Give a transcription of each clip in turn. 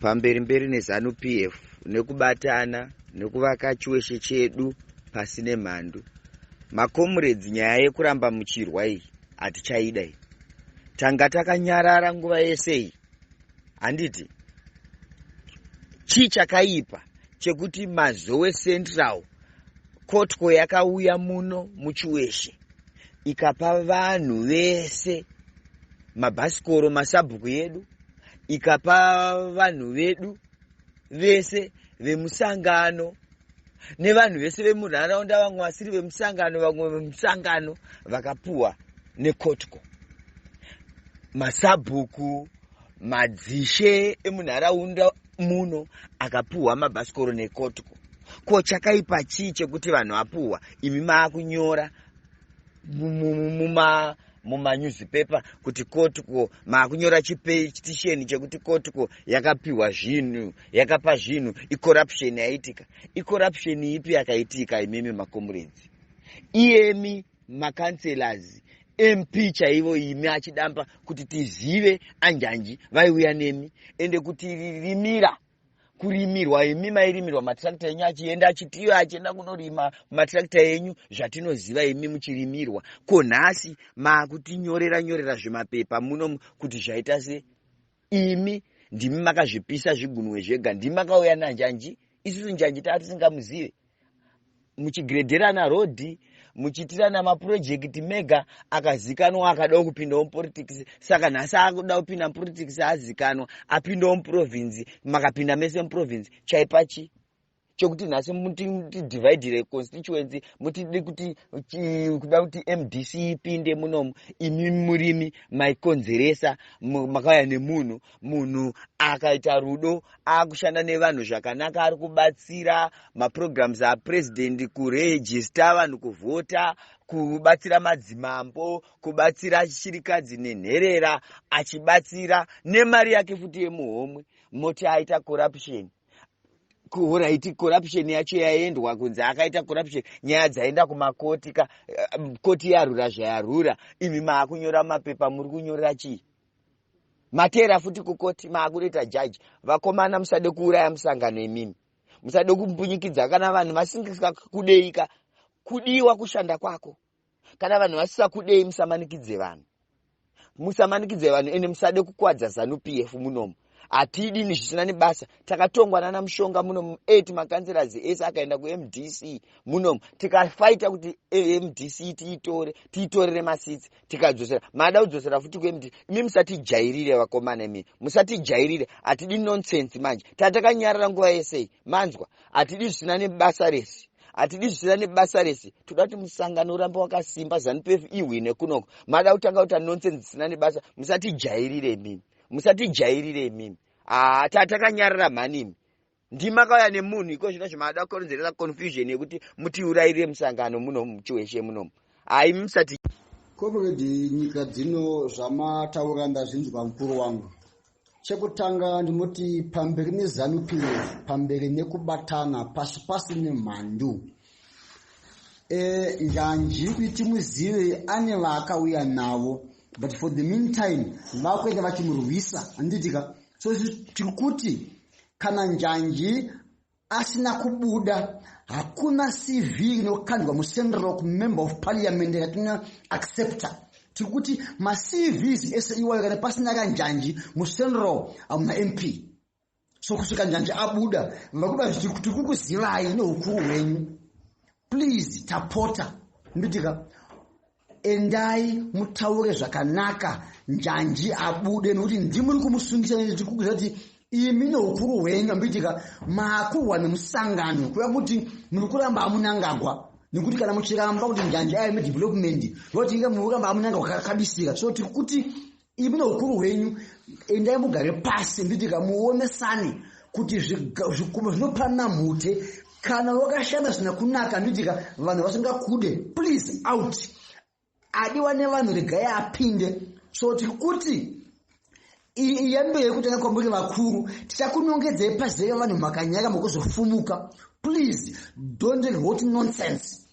Pamberi mberi neZanu PF nekubatana nekuvaka Chiweshe chedu pasi nemhandu. Makomuredzi, nyaya yekuramba muchirwa iyi hatichaida iyi. Tanga takanyarara nguva yese iyi, handiti? Chii chakaipa chekuti Mazowe Central Cottco yakauya muno muChiweshe ikapa vanhu vese mabhasikoro, masabhuku edu, ikapa vanhu vedu vese vemusangano nevanhu vese vemunharaunda, vamwe vasiri vemusangano, vamwe vemusangano vakapuwa neCottco, masabhuku, madzishe emunharaunda muno akapuhwa mabhasikoro neCottco? Ko chakaipa chii chekuti vanhu vapuhwa, imi maakunyora mumanyuzipepa kuti Cottco, maakunyora chipetisheni chekuti Cottco yakapiwa zvinhu, yakapa zvinhu, icorruption yaitika? Icorruption ipi yakaitika, imimi makomuredzi, iyemi macouncillors, MP chaivo, imi achidamba kuti tizive anjanji vaiuya nemi ende kuti rimira kurimirwa, imi mairimirwa matirakita enyu achienda achitiyo achienda kunorima matirakita enyu, zvatinoziva imi muchirimirwa. Ko nhasi maakutinyorera nyorera zvimapepa muno kuti zvaita se imi ndimi makazvipisa zvigunwe zvega, ndimi makauya nanjanji. Isusu njanji taa tisingamuzive, muchigiredherana rodhi, muchiitirana mapurojekiti mega. Akazikanwa akada kupindawo mupolitics, saka nhasi akuda kupinda mupolitics, azikanwa, apindawo muprovince. Makapinda mese muprovince, chaipa chii chekuti nhasi mutidivhaidhire constituency, mutidi kuti kuda kuti MDC ipinde munomu? Imi murimi maikonzeresa. Makauya nemunhu, munhu akaita rudo, akushanda nevanhu zvakanaka, ari kubatsira maprograms apurezidendi, kurejista vanhu kuvhota, kubatsira madzimambo, kubatsira chirikadzi nenherera, achibatsira nemari yake futi yemuhomwe, moti aita corruption. Alright, corruption yacho yaendwa kunzi akaita corruption, nyaya dzaenda kumakoti ka, koti yarura zvayarura. Imi maakunyora mapepa, muri kunyorera chii? Mateera futi kukoti, maakutoita jaji. Vakomana, musade kuuraya musangano imimi, musade kumbunyikidza. Kana vanhu vasingakudei ka, kudiwa kushanda kwako. Kana vanhu vasisakudei, musamanikidze vanhu, musamanikidze vanhu. Ende musade kukwadza ZANU PF munomu, hatidi zvisina nebasa. Takatongwa nana Mushonga munomu, 8 macouncillors ese akaenda kuMDC munomu, tikafaita kuti MDC tiitore, tiitorere maseats, tikadzosera. Mada kudzosera futi kuMDC. Imi musatijairire, vakomana, imi musatijairire, hatidi nonsense. Manje tatakanyarara nguva yesei, manzwa? Hatidi zvisina nebasa rese, hatidi zvisina nebasa rese. Toda kuti musangano urambe wakasimba, ZANU PF ihwine kunoko. Mada kutanga kuita nonsense dzisina nebasa. Musatijairire imimi, musatijairire imimi. Haa, tatakanyarara mhani. Imi ndimakauya nemunhu iko zvino zvimada kukonzeresa confusion yekuti mutiurayire musangano munomu muChiweshe munomu. Hai, musati. Comrade Nyika Dzino, zvamataura ndazvinzwa, mukuru wangu. Chekutanga ndinoti pamberi neZANU PF, pamberi nekubatana, pasi pasi nemhandu. Njanji kuti timuzive, ane vaakauya navo, but for the meantime vakuenda vachimurwisa, handitika? So tiri kuti kana Njanji asina kubuda, hakuna CV inokandwa muCentral kumember of parliament yatina accepta. Tiri kuti maCVs ese iwayo, kana pasina kaNjanji muCentral, hamuna MP. So kusvika Njanji abuda, vakuda, tiri kukuzivai neukuru hwenyu. Please, tapota, nditika, endai mutaure zvakanaka, Njanji abude, nokuti ndimuri kumusungisa. Tiri kukuziva kuti imi neukuru hwenyu, ambitika, maakurwa nemusangano, kuva kuti muri kuramba aMnangagwa, nekuti kana muchiramba kuti Njanji aime development, zvokuti inge muri kuramba aMnangagwa kakabisira. So tiri kuti imi neukuru hwenyu endai mugare pasi, mbitika, muonesane kuti zvikumo zvinopana mhute. Kana wakashanda zvisina kunaka, mbitika, vanhu vasingakude, please, out. Adiwa nevanhu, regai apinde. So tiri kuti iyambire yekutanga kwamuri vakuru, tichakunongedzai pazere vanhu makanyara mukuzofumuka. Please don't wrote nonsense.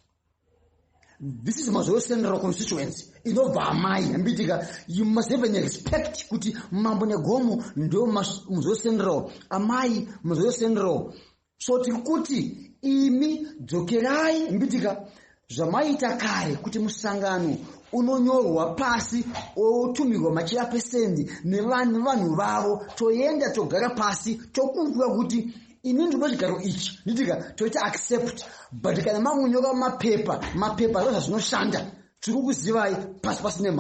This is Mazowe Central constituency inobva amai, handitika? You must have an respect kuti Mambo Negomo ndo Mazowe Central, amai Mazowe Central. So tiri kuti imi dzokerai, handitika, zvamaita kare kuti musangano unonyorwa pasi, otumirwa machairperson nevanhu vanhu vavo, toenda togara pasi, tokurukura kuti ini ndinoda chigaro ichi, nditika, toita accept. But kana makunyora mapepa, mapepa ndo zvazvinoshanda. Tiri kuzivai pasi pasi nemhaka.